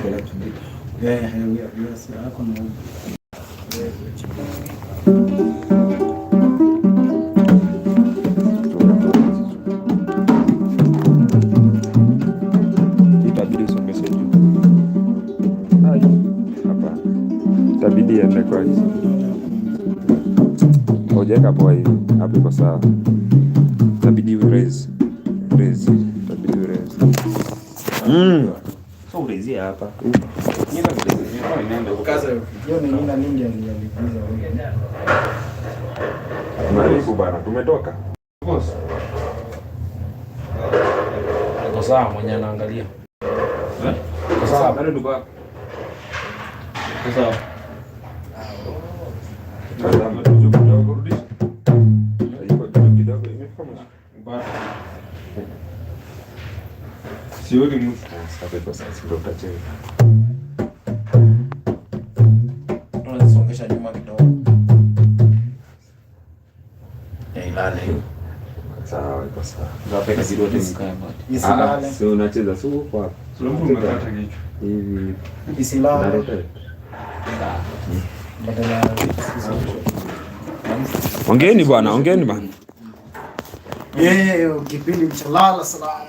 Yeah, yes, yako na Itabidi usongeshe juu. Ai, hapa. Itabidi iende kwa hujaweka poa hivi. Hapo iko sawa. Itabidi uraise. Raise. Itabidi uraise. So uraise hapa. Hiyo ni nina mingi alikuuza wewe. Karibu bana, tumetoka. Boss. Iko sawa mwenye anaangalia. Eh? Iko sawa. Bado tuko hapa. Iko sawa. Tazama juu kidogo, rudisha. Iko juu kidogo, imefika mwisho. Ba. Sioni mtu. Sasa iko sawa, si ndio utacheza. Unazisongesha nyuma kidogo. Ya ilale. Sawa, iko sawa. Hapa inabidi wote mkae mbali. Isilale. Ah, si unacheza, si uko hapa. Sio umekata kichwa. Hivi. Isilale. Na rotate. Badala ya Ongeeni bwana, ongeeni bwana. Yeye kipindi cha lala salama.